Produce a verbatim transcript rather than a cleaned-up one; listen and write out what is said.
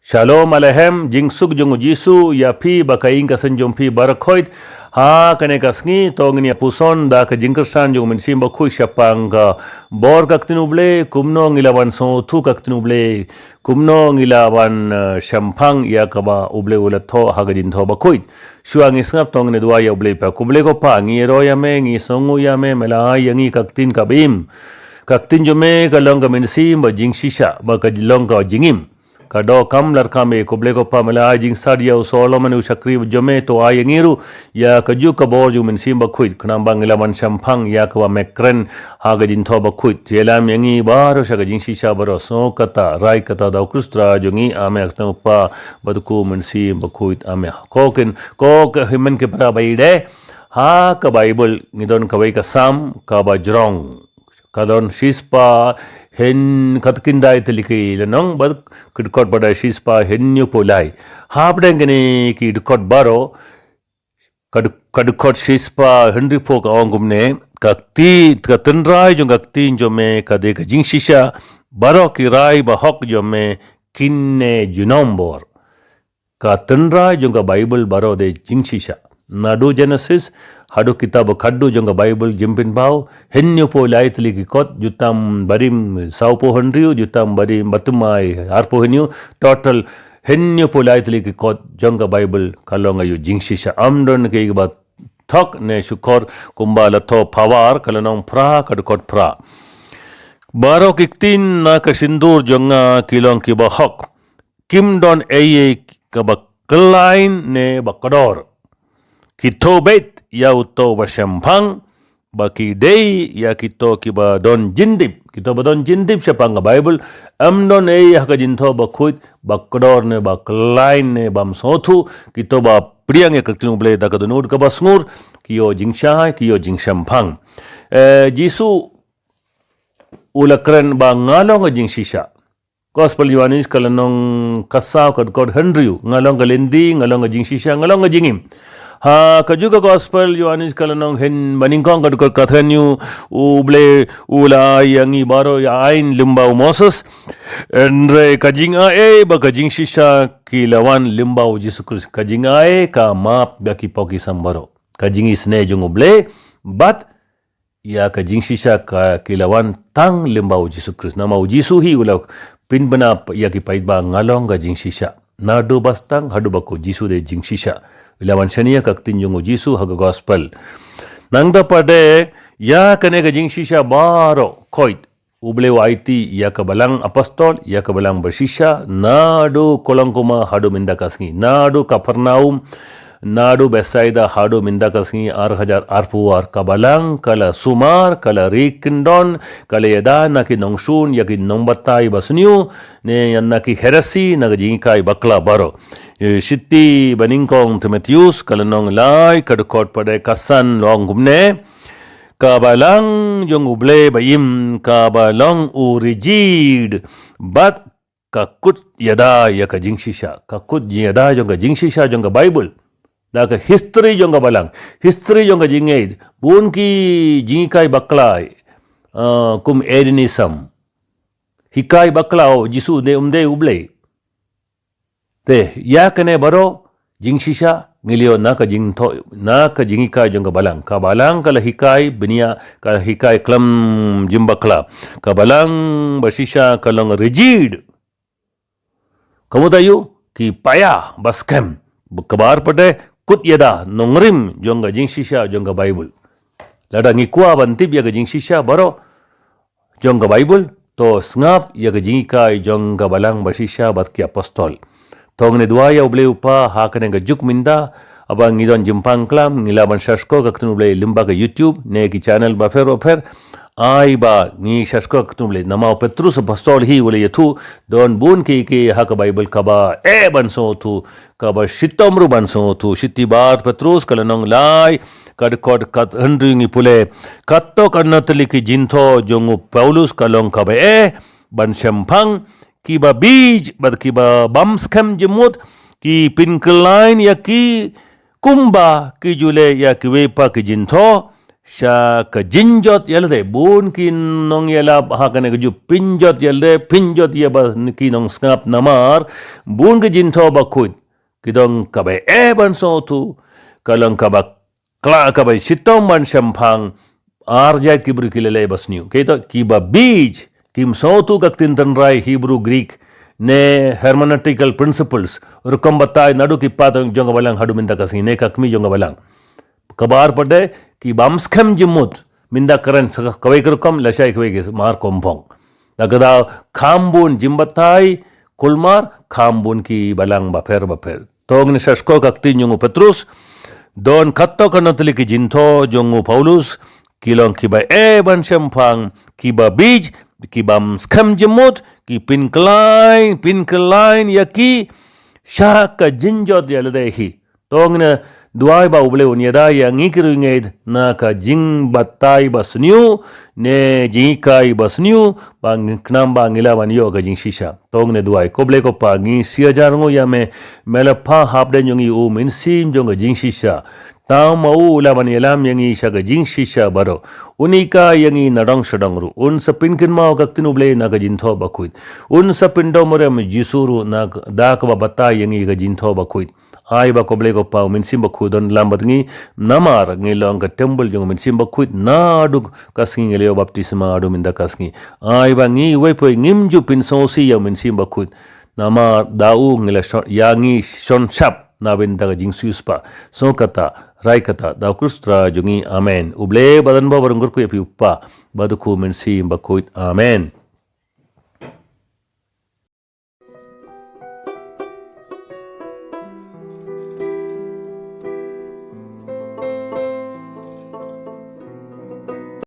Shalom Aleichem, jingsuk jong u Jisu ïa phi bad ka ïing ka sem jong phi baroh khoit. Ha kane ka sngi to ngin ïa puson da ka jingkyrshan jong u Mynsiem Bakhuid shaphang ka bor ka ktien U Blei, kumno ngi lah ban sngewthuh ka ktien U Blei, kumno ngi lah ban, eh, shemphang ïa kaba U Blei u la thoh ha ka jingthoh bakhuid. Shuwa ngi sngap to ngin duwai ïa U Blei. Pa, ko U Blei ko Pa, ngi ïaroh ïa me, ngi sngewnguh ïa me, me la ai ïa ngi ka ktien kaba im. Ka ktien jong me ka long ka mynsiem bad jingshisha, bad ka long ka jingim. Ka doh kam la ka kam, eh, ko U Blei ko Pa, me la ai jingstad ïa u Solomon u shakri jong me, to ai ïa ngi ruh ïa kajuh ka bor jong u Mynsiem Bakhuid, khnang ba ngin lah ban shemphang ïa kaba me kren ha ka jingthoh bakhuid. To ïalam ïa ngi baroh sha ka jingshisha baroh. Sngewkata, rai kata da u Khrist u Trai jong ngi. Amen. Ha ka kyrteng U Pa bad U Khun, U Mynsiem Bakhuid. Amen. Ko kin, ko ki hynmen ki para ba ïeit, ha ka Baibl ngi don kawei ka Salm kaba jrong. Ka don shispah hynñiew, ka dkhot khyndai tylli ki lynnong bad ka dkhot ba dei shispah hynñiewphew lai. Hapdeng kine ki dkhot baroh, ka dkhot, ka dkhot shispah hynriewphew ka ong kumne: Ka kti, ka tynrai jong ka ktien jong me ka dei ka jingshisha, baroh ki rai bahok jong me kin ne junom bor. Ka tynrai jong ka Baibl baroh dei jingshisha. Naduh Genesis haduh kitab ba khatduh jong ka Baibl, Jingpynpaw, hynñiewphew lai tylli ki kot, jutang barim sawphew hynriew, jutang barim bathymmai arphew hynñiew, total hynñiewphew lai tylli ki kot jong ka Baibl ka long aïu? Jingshisha. Ym don kiei kiba thok ne shukor kumba la thoh. Phawar, ka lynnong phra, ka dkhot phra: Baroh ki ktien na ka shyntur jong nga ki long kiba hok. Kim don ei ei kaba khlaiñ ne ba kordor. Ki thoh beit ïa uto ba shemphang, ba ki dei ïa kito kiba don jingtip. Kito ba don jingtip shaphang ka Baibl. Ym don ei ha ka jingthoh bakhuid ba kordor ne ba khlaiñ ne bym sngewthuh. Kito ba pdiang ïa ka ktien U Blei da ka dohnud kaba sngur, ki ïoh jingshai, ki ïoh jingshemphang. Eh, Jisu u la kren ba nga long ka jingshisha. Gospel Ïoannis ka lynnong ka saw, ka dkhot hynriew: Nga long ka lynti, nga long ka jingshisha, nga long ka jingim. Ha kajuh ka Gospel Ïoannis ka lynnong hynñiew, ba nyngkong, ka dkhot khathynñiew, U Blei u la ai ïa ngi baroh ïa aiñ lyngba u Moses. Hynrei ka jingai bad ka jingshisha ki la wan lyngba u Jisu Khrist. Ka jingai ka map ïa ki pop ki sam baroh. Ka jingisynei jong U Blei bad ïa ka jingshisha ka, ki la wan tang lyngba u Jisu Khrist. Namar u Jisu hi u la pynbna ïa ki paidbah, nga long ka jingshisha. Naduh ba sdang haduh ba kut, Jisu dei jingshisha. U la wan shaniah ka ktien jong u Jisu ha ka gospel. Nangta pat de, ïa kane ka jingshisha baroh khoit, U Blei u aiti ïa ka balang apostol, ïa ka balang bashisha, naduh Kulang Kuma haduh mynta ka sngi, naduh Kapernaum, naduh Bethsaida haduh mynta ka sngi, ar hajar arphew ar. Ka balang ka la sumar, ka la ri kyndon, ka la ïada na ki nongshun ïa ki nongbatai basniew, ne na ki heresi, na ka jinghikai bakla baroh. Eh, shithi banyngkong Timotheus, ka lynnong lai, ka dkhot pat de ka san, long kumne: Ka balang jong U Blei ba im, ka ba long u rigid, bad ka kut ïada ïa ka jingshisha, ka kut ïada jong ka jingshisha jong ka Baibl. Da ka history jong ka balang, history jong ka jingngeit, bun ki jinghikai bakla, uh, kum Arianism. Hikai bakla, oh, Jisu dei, um dei U Blei. Te, ïa kane baroh jingshisha ngi la ïoh na ka jingthoh, na ka jinghikai jong ka balang. Ka balang ka la hikai bniah, ka hikai khlem jingbakla. Ka balang bashisha ka long rigid. Ka mut aïu? Ki paia baskhem. Kaba ar pat de, kut ïada, nongrim jong ka jingshisha jong ka Baibl. Lada ngi kwah ban tip ïa ka jingshisha baroh jong ka Baibl, to sngap ïa ka jinghikai jong ka balang bashisha bad ki apostol. To ngin duwai ïa U Blei U Kpa, ha kane ka juk mynta, haba ngi don jingpang klam, ngi lah ban shahshkor ka ktien U Blei lyngba ka YouTube ne ki channel bapher bapher. Ai ba ngi shahshkor ka ktien U Blei, namar u Petrus apostol hi u la ïathuh, don bun kiei kiei ha ka Baibl kaba eh ban sngewthuh, kaba shitom ruh ban sngewthuh. Shithi bar Petrus ka lynnong lai, ka dkhot khathynriew ngi pule: Kato katno tylli ki jingthoh jong u Paulus ka long kaba eh ban shemphang, kiba bieit bad kiba bym skhem jingmut, ki pynkhlaiñ ïa ki kumba ki ju leh ïa kiwei pat ki jingthoh, sha ka jingjot ïalade. Bun ki nongïalap ha kane ka juk pynjot ïalade, pynjot ïa ba ki nongsngap namar bun ka jingthoh bakhuid ki dang kaba eh ban sngewthuh, ka long kaba kla kaba shitom ban shemphang ar jait ki briew ki la leh ba sniew. Kato kiba bieit kim sngewthuh ka ktien tynrai Hebrew Greek ne hermeneutical principles, rukom batai naduh ki paid jong ka balang haduh mynta ka sngi ne ka kmie jong ka balang. Kaba ar pat de ki bym skhem jingmut mynta kren sa kawei ka rukom lashai kawei ki mar kompong. Da ka daw kham bun jingbatai kulmar, kham bun ki balang bapher bapher. To ngin sa sngap ka ktien jong u Petrus, don katto katne tylli ki jingthoh jong u Paulus ki long kiba eh ban shemphang, kiba bieit, ki bym skhem jingmut, ki pynkhlaiñ, pynkhlaiñ ïa ki sha ka jingjot ïalade hi. To ngin duwai ba U Blei un ïada ïa ngi ki riewngeit na ka jingbatai ba sniew ne jinghikai ba sniew, ba ngi khnang ba ngi lah ban ïoh ka jingshisha. To ngin duwai. Ko Blei ko Pa, ngi sngewbha jingïarap ïa me, me la phah hapdeng jong ngi u Mynsiem jong ka jingshisha. Tang ma u u lah ban ïalam ïa ngi sha ka jingshisha baroh. Un hikai ïa ngi nadong shadong ruh. Un sa pynkynmaw ka ktien U Blei na ka jingthoh bakhuid. Un sa pyndom ïa me Jisu ruh na ka, da kaba batai ïa ngi ka jingthoh bakhuid. Ai ba ko Blei ko Pa, u Mynsiem Bakhuid don lam bad ngi, namar ngi long ka templ jong u Mynsiem Bakhuid, naduh ka sngi ngi la ïoh baptisma haduh mynta ka sngi. Ai ba ngi wei poi ngim ju pynsngewsih ïa u Mynsiem Bakhuid, namar da u ngi la shon, ïa ngi shon shap na bynta ka jingsiewspah. Sngewkata, rai kata, da u Khrist u Trai jong ngi. Amen. U Blei ba don bor ba rung kyrkhu ïa phi u Kpa bad u Khun Mynsiem Bakhuid. Amen.